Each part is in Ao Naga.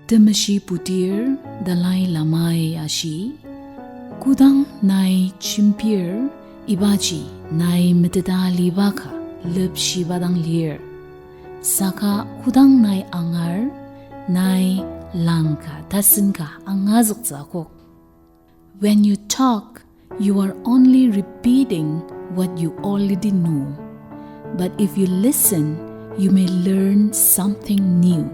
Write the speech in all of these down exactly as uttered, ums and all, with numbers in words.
Temeshi putir Dalai Lama-i ashi, kodang nai jembir, ibaji nai meteta aliba ka lepshiba dang lir. Saka kodang nai angar, nai langka tasen ka angazüktsü akok. When you talk, you are only repeating what you already know. But if you listen, you may learn something new.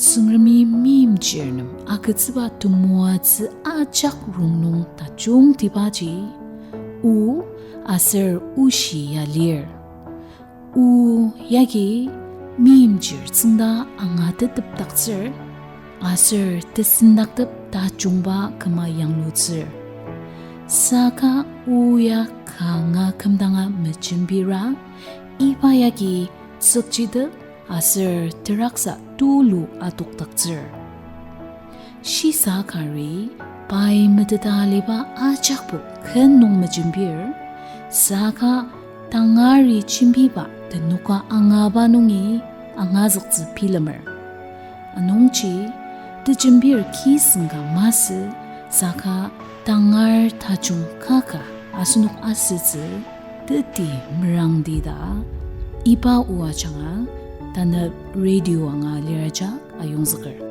Tsüngremi meimchir nem agütsüba temoatsü ajak rongnung tajungtibaji, o aser oshi ya lir. O yagi meimchir tsüngda angatetepdaktsür, aser tesendaktep tajungba küma yanglutsür. Saka o ya kanga kümdanga mejembira, iba yagi tsükchitep aser teraksa tulu adokdaktsür. Shisa kari pai meteta aliba ajakbo ken nung mejembir, saka tangari jembiba tenoka angaba nungi angazüktsü bilemer. Anungji, tejembir kisüng ka masü, saka tangar tajung kaka asenok asütsü teti merangdi ta, iba o ajanga tanep radio anga lir ajak ayongzüker.